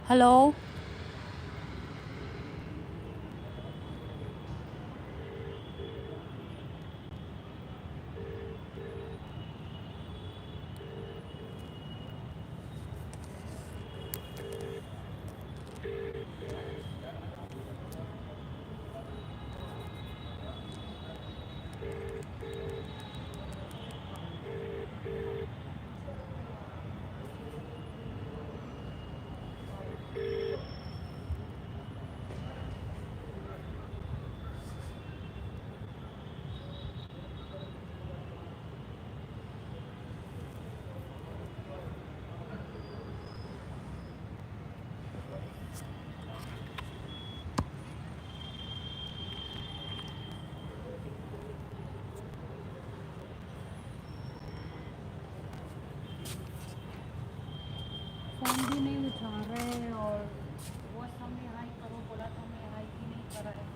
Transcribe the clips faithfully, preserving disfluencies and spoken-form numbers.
Hello. Phone भी नहीं उठा रहे और वो सब में हाई करो बोला था, मैं हाई भी नहीं करा है।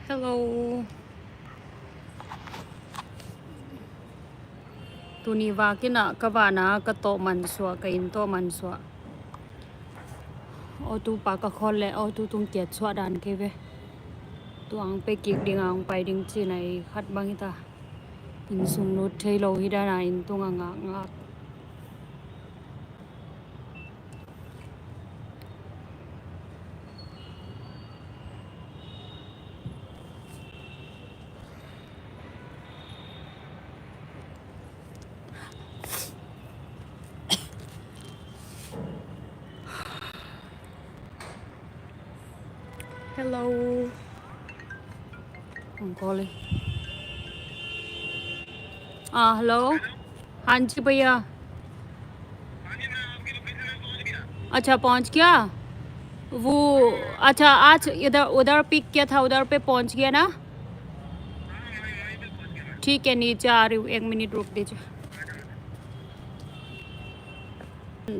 Hello. Tuni vakin ah ka vana ka tawh mansuah, ka inn tawh mansuah. Auto pa ka khol le auto tung kiat suah dan kei ve. Tuang pe kik ding ang pai ding cina i khat bang hita. Inn sung lut thei lo hi dana inn tung a ngak ngak. Hello. I'm calling. Ah, hello. हाँ जी भैया। अच्छा, पहुंच गया वो। अच्छा, आज इधर, उधर पिक किया था, उधर पे पहुंच गया ना? ठीक है, नीचे आ रही हूँ, एक मिनट रुक दीजिए।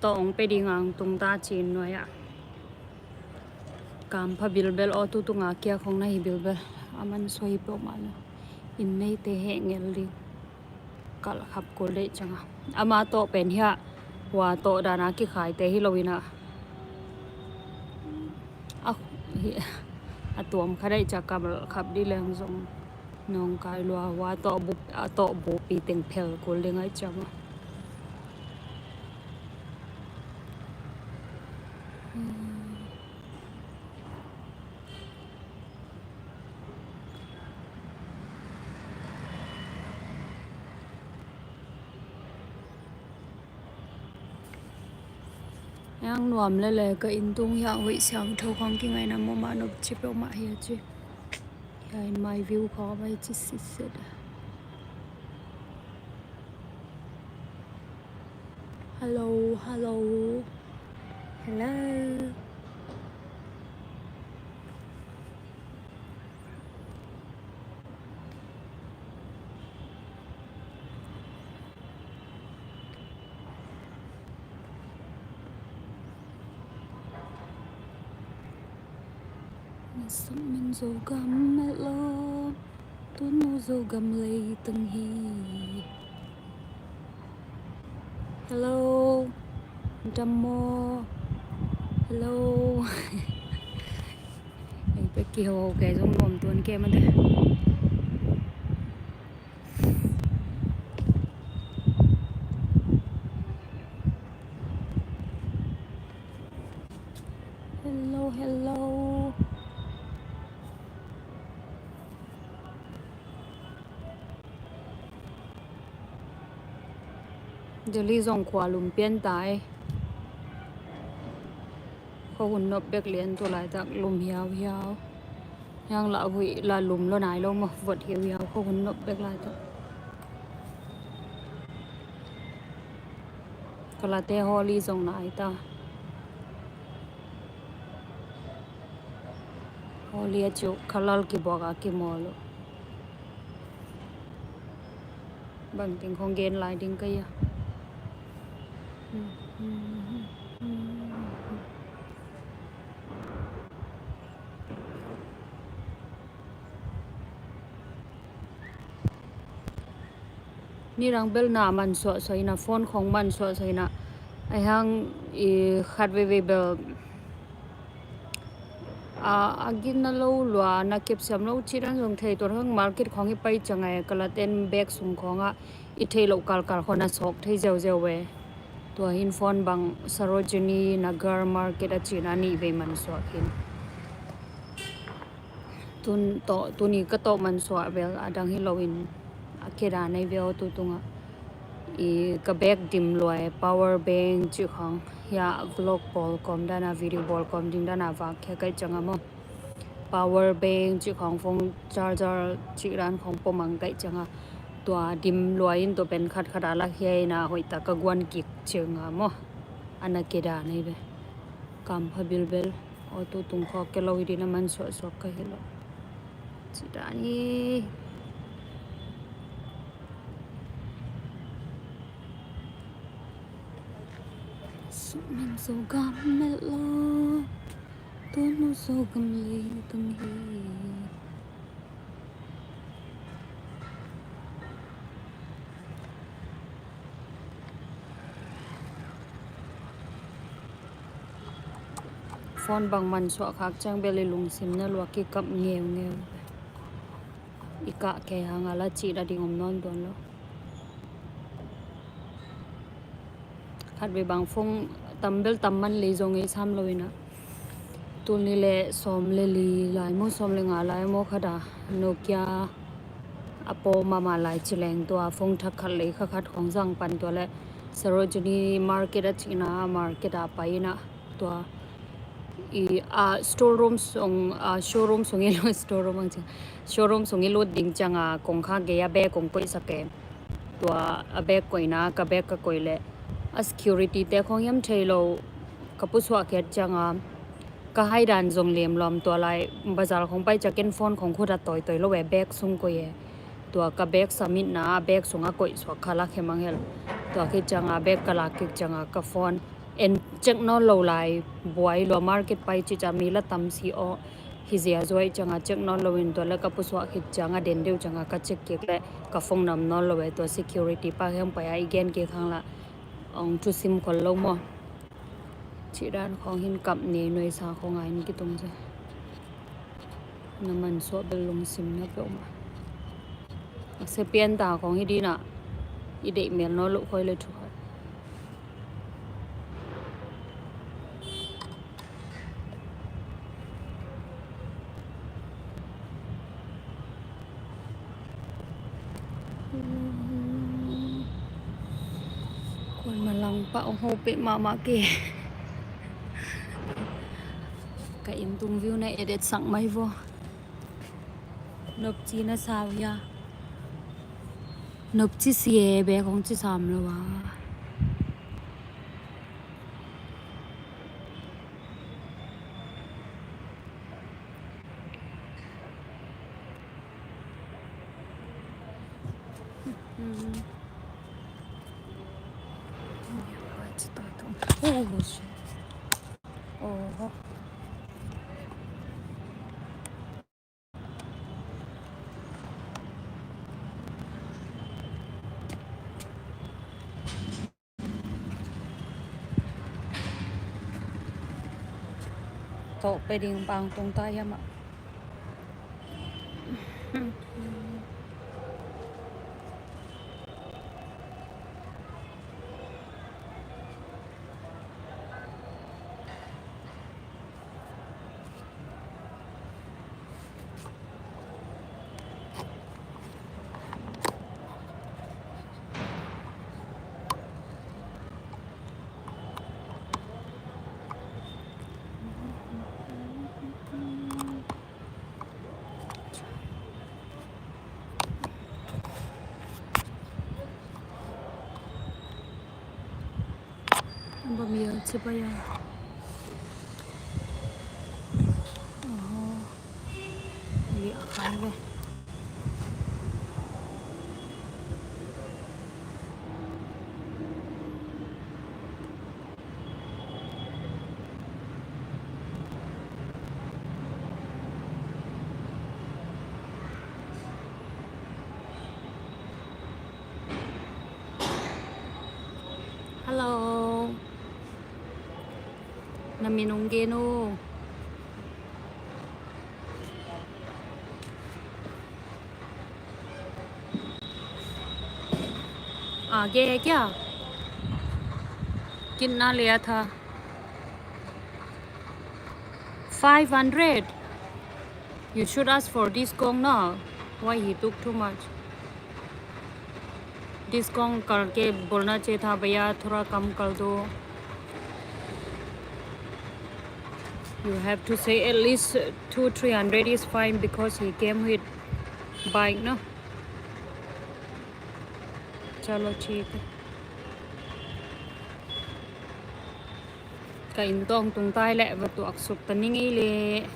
Tawh hong pe ding ang tung ta cin nuai ah. Kampha bilbel aw, tu tunga kia khong na hi bilbel. A man suai peuhmah lo. Inn neite heh ngel ding. Kalh khap kul deih cianga. Ama tawh pen hiah hua tawh dana kikhaite hi lo inah. A, hi, a tuam kha deih cia kalh khap dih leng zong nawngkai lua, hua tawh bup, a tawh bupi teng phel kul ding aih ciama. Ang nuam lele ka inn tung hiah hoih siangtho khong kingaihna mawmah nop ci peuhmah hi a ci. Hiah in my view khong a vai ci sitset. Hello, hello. Hello. Nasam min Zogam melh lo. Tunu Zogam leitang hi. Hello. Dam maw? Hello. Ei pe kiho kei zong nuam tuan kei mate. Hello, hello. Delhi zong khua lum pian ta ei. Khuahun nop bek lian tu laitak lum hiauhiau. Hiang lah huih lah lum lo nai lo maw, vot hiauhiau khuahun nop bek laitak. Kalate Holi zong nai ta. Holi a ciu khalal kibuak a kimawl uh. Bangting khong gen lai ding ka ia. Nidang bel na man suahsuah ina, phone khong man suahsuah ina. Ahi hang i khat veivei bel a, a gina lo lua, na kepsiam lo cih dan zong thei, tua hang market khong i pai ciang a, kalaten bag sung khong a i theih loh kalkal khong a sawk thei ziauziau ve. Tua hin phone bang Sarojini Nagar market a cihna nih vei man suak hin. Tun tawh, tuni ka tawh man suah bel a dang hi loin a keda nei ve aw tu tungah. I ka bag dim lua e, power bank cih khong, hia vlog bawl kawm dana, video bawl kawm ding dana vak khia kaih cianga maw. Power bank cih khong, phone charger cih dan khong pawmang kaih cianga. Tua dim lua in tua pen khatkhat a la khia ina hoih tak ka guan kik cianga maw. Ana keda nei ve. Kampha bilbel. Aw tu tung khawk ke lo hi dina man suaksuak ka hi lo. Ci dan hi. Sukmin Zogam melh lo. Tunu Zogam leitung hi. Phone bang man suah khak ciang bel i lungsim na lua kikap ngeungeu. I kah kei hang a la cih la ding om nawn tuan lo. Khat ve bang phone tam bel tam man lei zong ei sam lo ina. Tul ni le sawm le li lai maw, sawm le nga lai maw khat a Nokia a paw mama lai ci leng tua phone thak khat lei kha khat khong zang pan tua le Sarojini market a cihna market a pai ina tua i a store room sung a showroom sung i lut store room ang cing showroom sung i lut ding cianga kong kha gei a bag kong koih sak e. Tua a bag koihna ka bag ka koih le a security te khong hiam thei lo ka pusuah khiat cianga ka hai dan zong lem lawm tua lai bazar khong pai ciakin phone khong khut a tawi tawi lo e bag sung koih e. Tua ka bag submitna a bag sung a koih suak kha la khe mang hel. Tua khit cianga bag ka lak kik cianga ka phone en check nawn lo lai buai lua market pai ci cia mi la tam si aw. Hi zia zuai cianga check nawn lo in tua le ka pusuah khit cianga den deuh cianga ka check kik le ka phone nam nawn lo e tua security pa hiam pai a i gen kik hang la ong thu sim khol lo maw. Cih dan khong hin kap nei nuai sa khong a in kitung se. Na man suah bel lungsim na peuh ma. Akse pian ta khong hi dina i deih mel nawn lo khoi le thu khoi. Kuan malang pa ong ho pe mama ke. Ka in tung view na edit sak mai vo. Nopci na sau ya. Nopci sie be kong ci sam lo wa. Oh, shit. Oh. Tawh pe ding bang tung ta hiam ah. Bawm hial ci pai a. Aw, liah khai ve. Hello. Na min hong gen uh. आगे है क्या? कितना लिया था? Five hundred. You should ask for discount ना. Why he took too much? Discount करके बोलना चाहिए था, भैया, थोड़ा कम कर दो। You have to say at least two, three hundred is fine because he came with bike, no? चलो, ठीक है। Ka inn tawng tung tai leh va tuaksuk ta ning ei leh.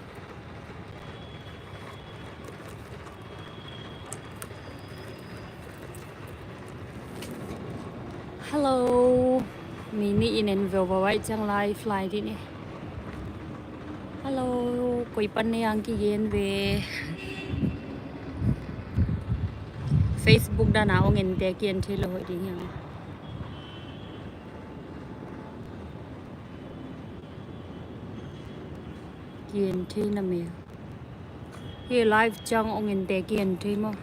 Hello. Mi nih in en veu va vai ciang live lai dih ni. Hello. Koi pan ne ang kigen ve. Facebook dan a ong en te kigen thei lo hoih ding hiang. Kigen thei na mel. Hi live ciang ong en te kigen thei maw.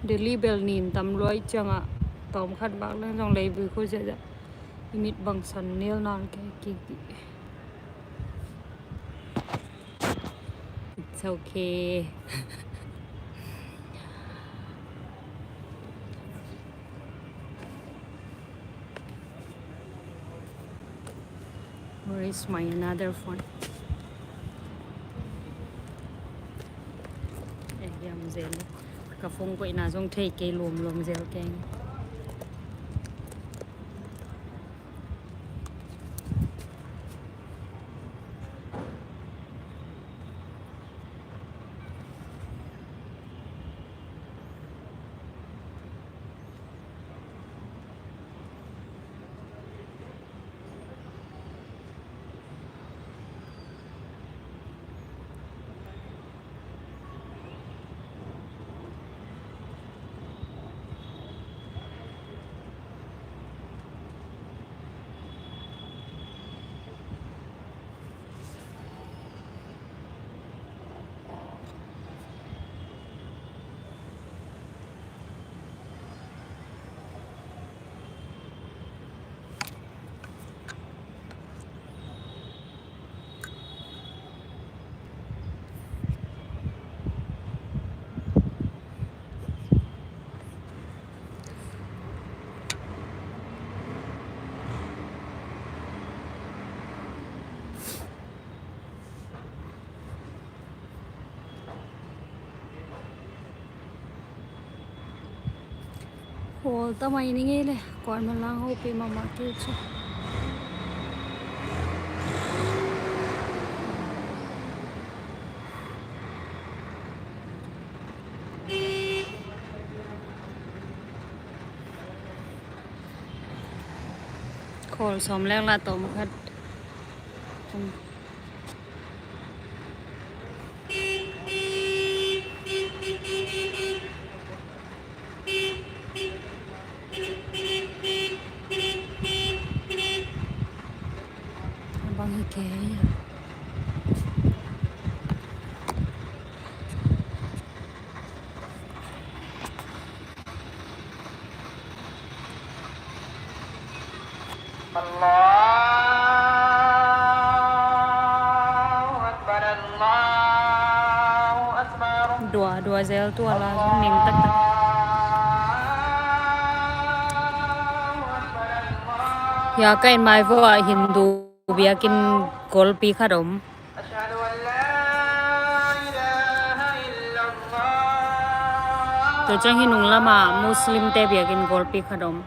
Delhi bel nin tam luai ciangah tawm khat bak leng zong leivui khua ziahziah i mit bang san nel nang ke kiki. It's okay. Where is my another phone? Eh, yam zel. Ka phone ko ina zong thei kei lom lom zel keng. Khawl ta mai ni ngei le, kuan man lang hopih mahmah kei ci. Khawl sawm lek la tawm khat. Bang hi kei. Allahu Akbar, Allahu Akbar. Dua, dua zel tua la, ning taktak. Ya ka in mai vua Hindu biakinn golpi khat om. Tua ciang hih nung lamah Muslim te biakinn golpi khat om.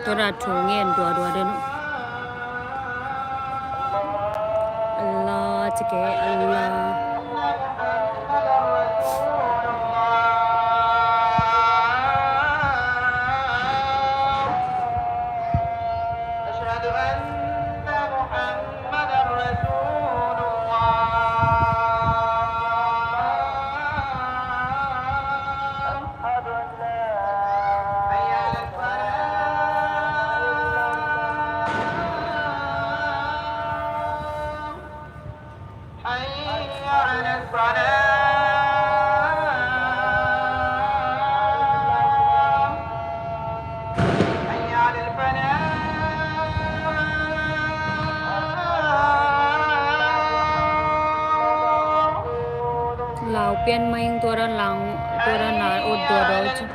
Tua thu ngen duadua den. Allah, cike, Allah. أشهد أن محمدا رسول الله. أشهد أن لا إله إلا الله. حي على الصلاة. حي على الفلاح. Lau pian mai ing tua dan lang, tua dan na ut tua dan. Tua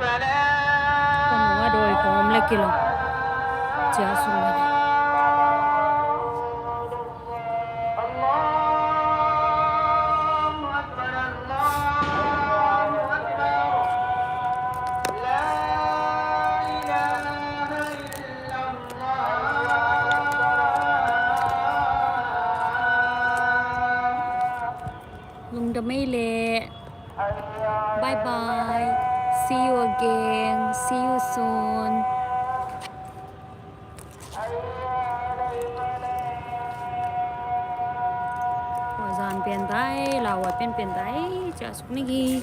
nunga doi khawm le kilo. Cia sung mai. الله أكبر، الله أكبر. لا إله إلا الله. Lungdam ei leh. Bye bye. See you again. See you soon. Ua zan pian tai, lau a pian pian tai, cia suk ning hi.